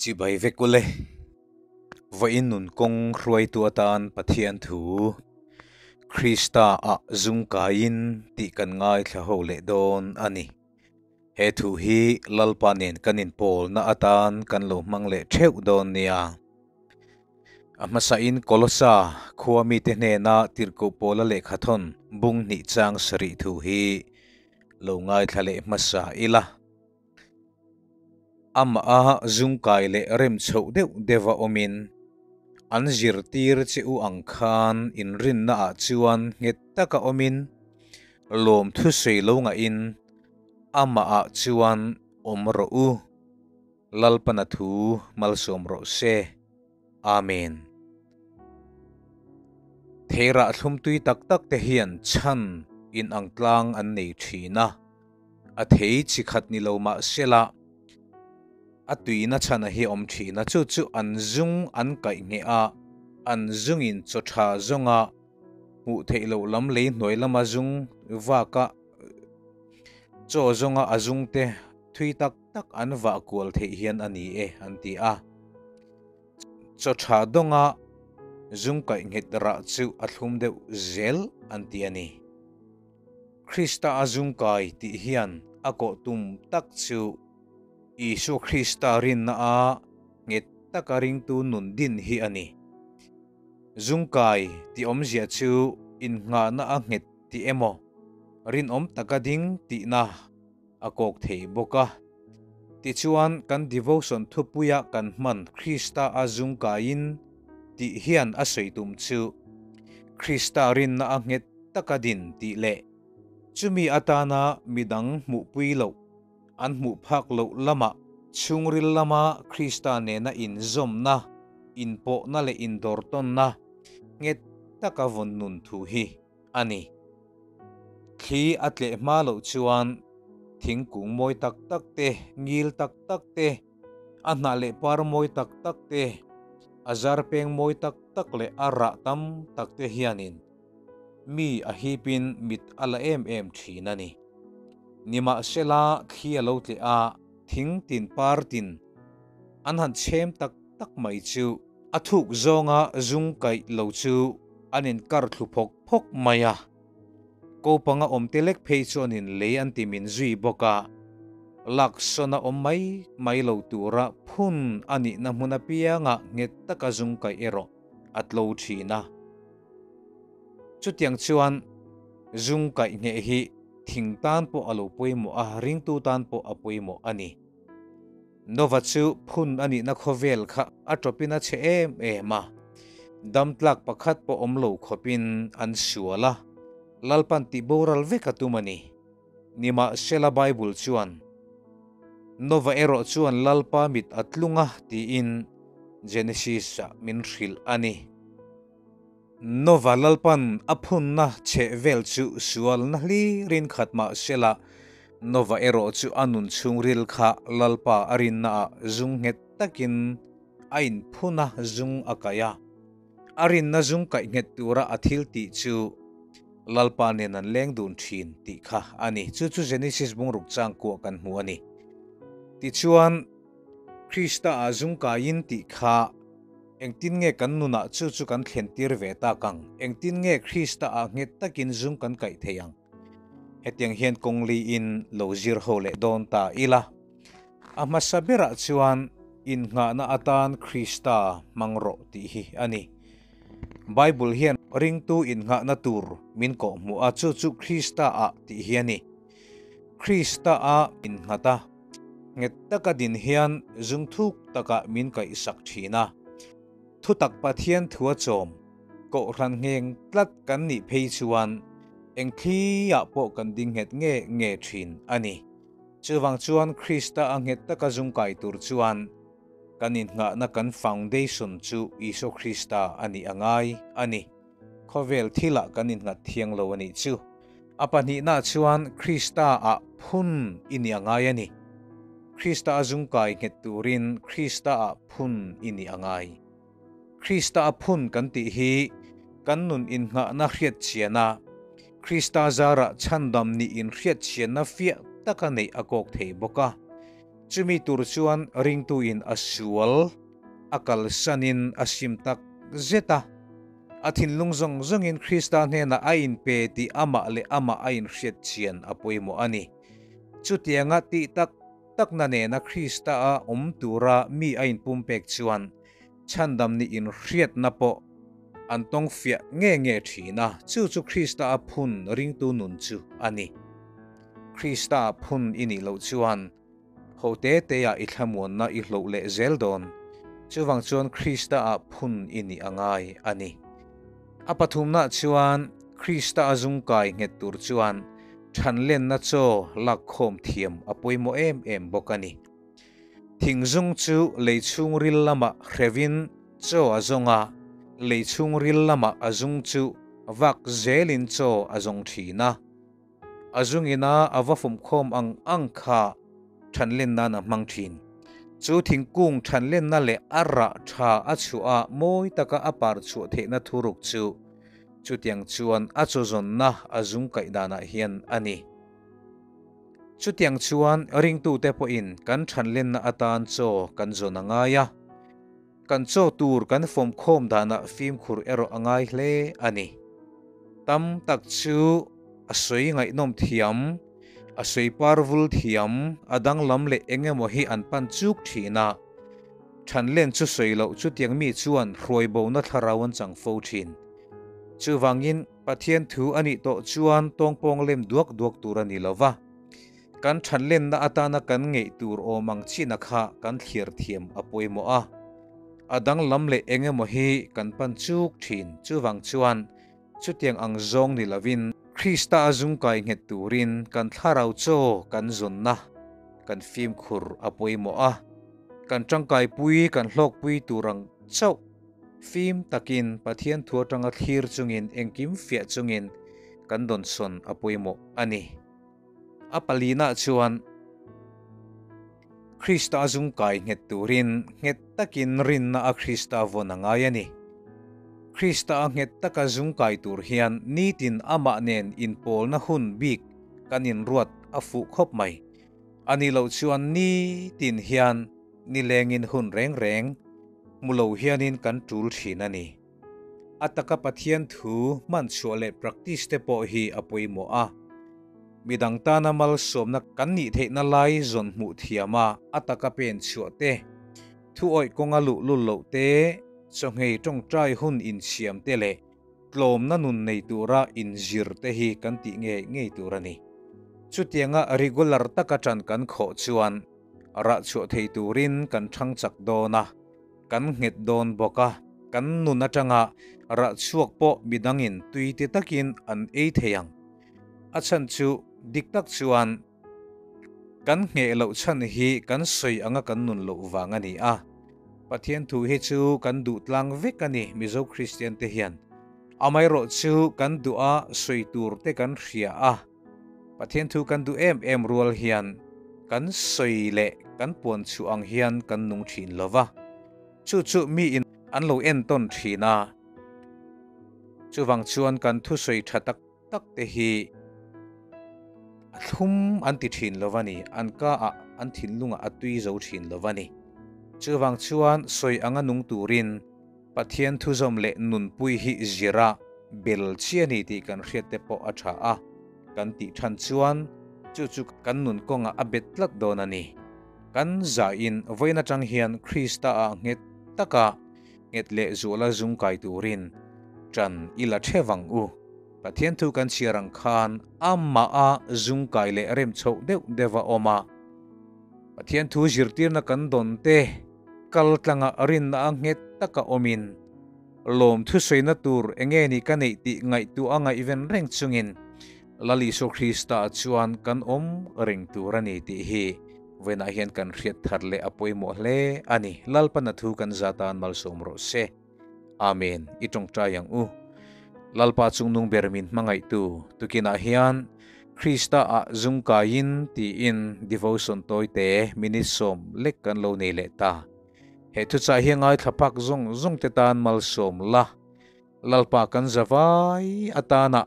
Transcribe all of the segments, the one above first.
Chibai vek ule. Vawiin nun kawng hruaitu atan Pathian thu Krista ah zung kaiin tih kan ngaithla ho leh dawn a ni. He thu hi Lalpa nen kan inpawlna atan kan lo hmang leh theuh dawn nia. A hmasain Kolosa khua mite hnena tirhkoh pawla lehkhathawn bung hnih chang sarih thu hi lo ngaithla leh hmasa ila. Amah a zungkai leh rem chhoh deuh deuha awmin, an zirtir che u ang khan inrinnaah chuan nghet taka awmin, lawmthu sawi lo ngahin amahah chuan awm rawh u. Lalpana thu malsawm rawh se. Amen. Theirah thlum tui tak tak te hian chhan inang tlang an nei thin a. A thei chi khat ni lo mah sela a tuina chhan a hi awm thin a, chu chu an zung an kaih ngheh a, an zungin chaw tha zawnga hmuh theih loh lam lei hnuai lama zung vaka chaw zawnga a zung te thui tak tak an vah kual theih hian a ni e an ti a. Chaw tha dawnga zung kaih nghet rah chu a thlum deuh zel an ti a ni. Krista a zungkai tih hian a kawh tum tak chu Isua Krista rinna a nghet taka ringtu nun din hi a ni. Zungkai tih awmzia chu innghahna a nghet tih emaw, rinawm taka ding tihna a kawk thei bawk a. Tichuan kan devotion thupuia kan hman Krista a zungkaiin tih hian a sawi tum chu Krista rinna a nghet taka din tih leh chumi atana midang hmuhpui loh, an hmuh phak loh lamah chhungril lama Krista nena inzawmna, inpawhna leh indawrtawnna nghet taka vawn nun thu hi a ni. Thli a tleh hma loh chuan thingkung mawi tak tak te, ngil tak tak te, a hnah leh par mawi tak tak te, a zar peng mawi tak tak leh a rah tam tak te hianin mi a hipin mit a la em em thin a ni. Nimahsela thli a lo tleh a, thing tin par tin an han chhem tak tak mai chu a thuk zawnga zung kaih lo chu an inkar thlu phawk phawk mai a. Ko panga awm te lek phei chuanin lei an ti min zui bawk a, laksawn a awm mai mai lo tura phun a nihna hmun apianga nghet taka zung kaih erawh a tlo thin a. Chutiang chuan zung kaih ngheh hi thing tan pawh a lo pawimawh a, ringtu tan pawh a pawimawh a ni. Nova chu phun a nihna khawvel kha a tawpin a chhe em em a, damtlak pakhat pawh awm lo khawpin an sual a, Lalpan tih boral vek a tum a ni. Nimahsela Bible chuan, Nova erawh chuan Lalpa mit a tlung a tiin Genesis-ah min hrilh a ni. Nova Lalpan a phunna chheh vel chu sualna hlirin khat mah sela, Nova erawh chu a nun chhungril kha Lalpa a rinnaah zung nghet takin a inphun a, zung a kaih a. A rinna zung kaih nghet tura a thil tih chu Lalpa nen an leng dun thin tih kha a ni. Chu chu Genesis bungruk changkuah kan hmu a ni. Tichuan, Krista ah zung kaiin tih kha Engtin nge kan nunah chu chu kan thlentir ve tak ang? Engtin nge Krista ah nghet takin zung kan kaih thei ang? Hetiang hian kawng liin lo zir ho leh dawn ta ila. A hmasa berah chuan innghahna atan Krista hmang rawh tih hi a ni. Bible hian ringtu innghahna tur min kawhhmuh a, chu chu Krista ah tih hi a ni. Krista a innghat a, nghet taka din hian zung thuk takah min kaihsak thin a. Thutak Pathian thua chawm Kohhran ngheng tlat kan nih phei chuan eng thliah pawh kan ding nghet nge nge thin a ni. Chuvang chuan Krista a nghet taka zung kai tur chuan kan innghahna kan foundation chu Isua Krista a nih a ngai a ni. Khawvel thilah kan innghat thiang lo a nih chu. A pahnihna chuan Krista-ah phun i nih a ngai a ni. Krista a zungkai nghet turin Krista-ah phun i nih a ngai. Krista a phun kan tih hi kan nun innghahna hriatchiana, Krista zarah chhandam nih inhriatchianna fiah taka neih a kawk thei bawk a. Chumi tur chuan ringtuin a sual a kalsanin a sim tak zet a. A thinlung zawng zawngin Krista hnenah a inpe tih amah leh amah a inhriat chian a pawimawh a ni. Chutianga tih tak takna nena Krista a awm tura mi a inpumpek chuan chhandam nih inhriatna pawh an tawng fiah nge nge thin a, chu chu Krista a phun ringtu nun chu a ni. Krista a phun i nih loh chuan ho te teah i thlamuanna i hloh leh zel dawn. Chuvang chuan Krista ah phun i nih a ngai a ni. A pathumnaah chuan Krista a zungkai nghet tur chuan thanlenna chaw lakkhawm thiam a pawimawh em em bawk a ni. Thingzung chu lei chhungril lamah hrevin chaw a zawng a, lei chhungril lamah a zung chu vak zelin chaw a zawng thin a. A zungina a va fumkhawm ang ang kha thanlen nan a hmang thin. Chu thingkung thanlenna leh a rah tha a chhuah a mawi taka a par chhuah theihna thuruk chu chutiang chuan a chawzawnna a zung kaih danah hian a ni. Chutiang chuan ringtute pawhin kan thanlenna atan chaw kan zawn a ngai a, kan chaw tur kan fawmkhawm danah fimkhur erawh a ngai hle a ni. Tam tak chu a sawi ngaihnawm thiam, a sawi parvul thiam, a danglam leh eng emaw hi an pan chuk thin a, thanlen chu sawi loh chutiang mi chuan hruaibona thlarau an chang fo thin. Chuvangin Pathian thu a nih tawh chuan tawngpawng lem duak duak tur a ni lo va, kan thanlenna atana kan ngeih tur awm ang china kha kan thlir thiam a pawimawh a. A danglam leh eng emaw hi kan pan chuk thin, chuvang chuan chutiang ang zawng ni lovin Krista a zungkai nghet turin kan thlarau chaw kan zawnna kan fimkhur a pawimawh a, kan tangkaipui kan hlawkpui tur ang chauh. Fim takin Pathian thu atanga thlir chungin engkim fiah chungin kan dawnsawn a pawimawh a ni. A palinah chuan Krista zungkai nghet turin nghet takin rinna a Krista vawn a ngai a ni. Krista a nghet taka zungkai tur hian nitin amah nen inpawlna hun bik kan inruat a fuh khawp mai. A nih loh chuan nitin hian nilengin hun reng reng hmu lo hianin kan tul thin a ni. A taka Pathian thu hman chhuah leh practice te pawh hi a pawimawh a. Midang tana malsawmna kan nih theihna lai zawn hmuh thiam a, a taka pen chhuah te, thu awih kawnga luh lul loh te, chawhngei tawngtai hun insiam te leh tlawmna nun nei tura inzir te hi kan tih ngei ngei tur a ni. Chutianga regular taka ṭan kan khawh chuan rah chhuah thei turin kan ṭhang chak dawn a, kan nghet dawn bawk a, kan nun aṭanga rah chhuak pawh midangin tui ti takin an ei thei ang. A chhan chu dik tak chuan kan ngheh loh chhan hi kan sawi anga kan nun loh vang a ni a. Pathian thu hi chu kan duh tlang vek a ni Mizo Kristian te hian. Amaherawh chu kan duh a sawi tur te kan hria a. Pathian thu kan duh em em rual hian kan sawi leh kan puan chhuah ang hian kan nung thin lo va. Chu chu mi in an lo entawn thin a. Chuvang chuan kan thusawi tha tak tak te hi a thlum an ti thin lo a ni, an ka ah an thinlungah a tui zo thin lo a ni. Chuvang chuan sawi anga nung turin Pathian thuzawm leh nunpui hi zira bel chi a ni tih kan hriat te pawh a tha a, kan tih than chuan chu chu kan nun kawngah a bet tlat dawn a ni. Kan zahin vawiin atang hian Krista ah nghet taka nghet leh zuala zungkai turin tan i la thevang u. Pathian thu kan chhiar ang khan amah a zungkai leh rem chhoh deuh deuh a awm a. Pathian thu zirtirna kan dawn te kal tlanga rinna a nghet taka awmin lawm thusawiina tur enge ni ka neih tih ngaihtuah a ngaihven reng chungin Lal Isua Krista chuan kan awm reng tur a ni tih hi vawiinah hian kan hriat thar leh a pawimawh hle a ni. Lalpana thu kan zatan malsawm rawh se. Amen. I tawngtai ang u. Lalpa chungnung ber min hmangaihtu tukinah hian Krista ah zungkaiin tiin devotion tawite minute sawm lek kan lo nei leh ta. He thuchah hi ngaithla phak zawng zawng te tan malsawm la. Lalpa kan zavai atana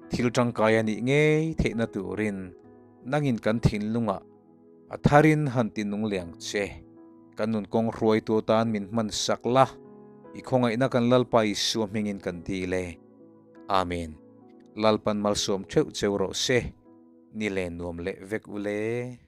thil tangkai a nih ngei theihna turin nangin kan thinlungah. A tharin han ti nung leh ang che. Kan nun kawng hruaitu atan min hman sak la, i khawngaihna kan Lalpa Isua hmingin kan dil e. Amen. Lalpan malsawm theuh cheu rawh se. Ni leh nuam leh vek u le.